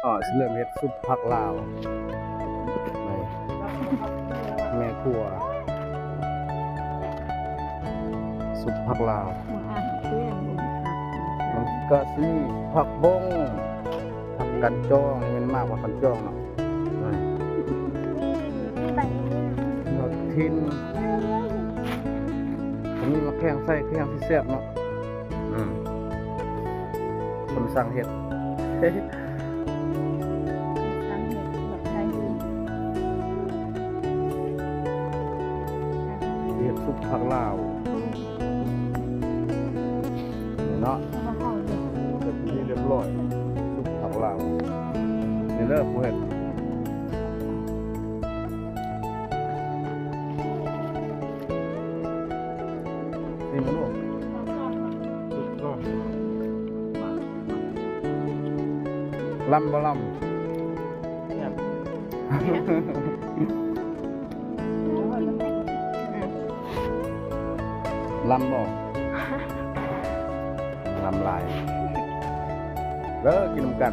ອາ ຊິເລີ່ມເຮັດຊຸບຜັກລາວ ນີ້ ແມ່ຄົວ ຊຸບຜັກລາວ ມັນກະຊິມີຜັກບົ້ງ ຜັກກັນຈອງ ນີ້ແມ່ນໝາກຜັກກັນຈອງເນາະ ນີ້ ໝາກຖິ້ມ ມີໝາກແຂ້ງໃສ່ ຄືຫຍັງຊິແຊບເນາະ. ອືມ ຄົນສັ່ງເຮັດ ເຮັດຊຸບຜັກລາວເນາະ ເປັນທີ່ຮຽບຮ້ອຍ ຊຸບຜັກລາວ ນີ້ເດີຜູ້ເຮັດ. ຊີມເບິ່ງດູ ລຳບໍ່ລຳ? ລຳບໍ່? ລຳຫຼາຍ ເດີ ກິນນຳກັນ.